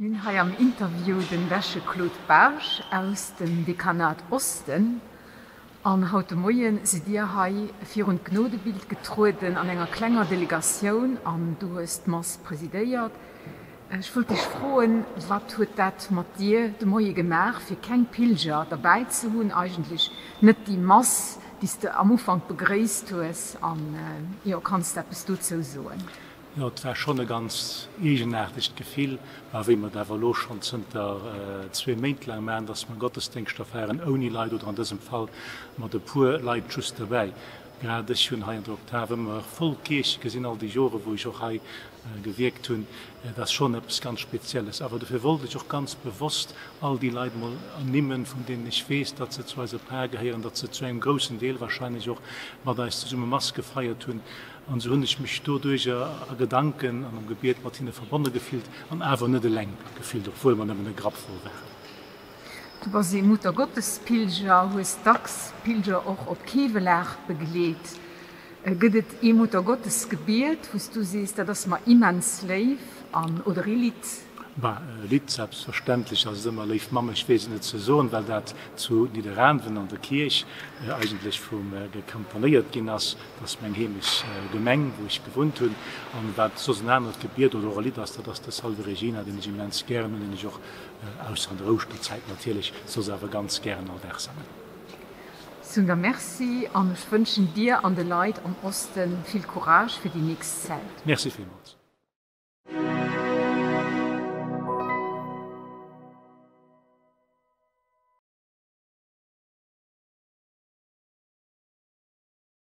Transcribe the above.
Mir hunn hei am Interview den Deche Claude Barge aus dem Dekanat Osten. An haut de Moie sidd Dir hei virun d'Gnodebild getrueden an enger klenger Delegatioun an du hues d'Mass presidéiert. Ech wollt dech froen, wat huet dat mat dir de Moie gemaach, fir keng Pilger derbäi ze hunn, eigentlech net déi Mass, déi s de am Ufank begréisst hues? An jo, kanns de eppes dozou soen? Jo, et war schonn e ganz eegenaartegt Gefill, mä wéi mer et awer elo schonn zënter zwee Méint laang maachen, dass mer Gottesdéngschter feieren ouni Leit oder an dësem Fall mat e puer Leit just derbäi. Grad ech hunn hei an der Oktav ëmmer voll Kierche gesinn, all déi Jore wou ech och hei gewierkt hunn. Et ass schonn eppes ganz Spezielles. Awer dofir wollt ech och ganz bewosst all déi Leit emol ernimmen, vun deenen ech weess, datt se zu eiser Par gehéieren, datt se zu engem groussen Deel wahrscheinlech och mat eis zesumme Mass gefeiert hunn. An esou hunn ech mech doduercher a Gedanken an am Gebiet mat hinne verbonne gefillt an awer net eleng gefillt, obwuel mer nëmmen e Grapp voll waren. Du bass ee Muttergottespilger, hues dacks Pilger och op Kevelaach begleet. Gëtt et ee Muttergottesgebiet, wou s du sees, dat ass mer immens léif an, oder ee Lidd? Bah, e Lidd, selbstverständlech ass et ëmmer Léif Mamm, ech weess et net ze soen, well dat zu Nidderaanwen an der Kierch eigentlech vum gekomponéiert ginn ass. Dat ass meng Heemechtsgemeng, wou ech gewunnt hunn. An wat soss en anert Gebiet oder och e Lidd ass, dat ass de Salve Regina, deen ech immens gären hunn, deen ech och, ausser an der Ouschterzäit natierlech, soss awer ganz gären all Dag sangen. Soen der Merci an ech wënschen dir an de Leit am Osten vill Courage fir déi nächst Zäit. Merci villmools.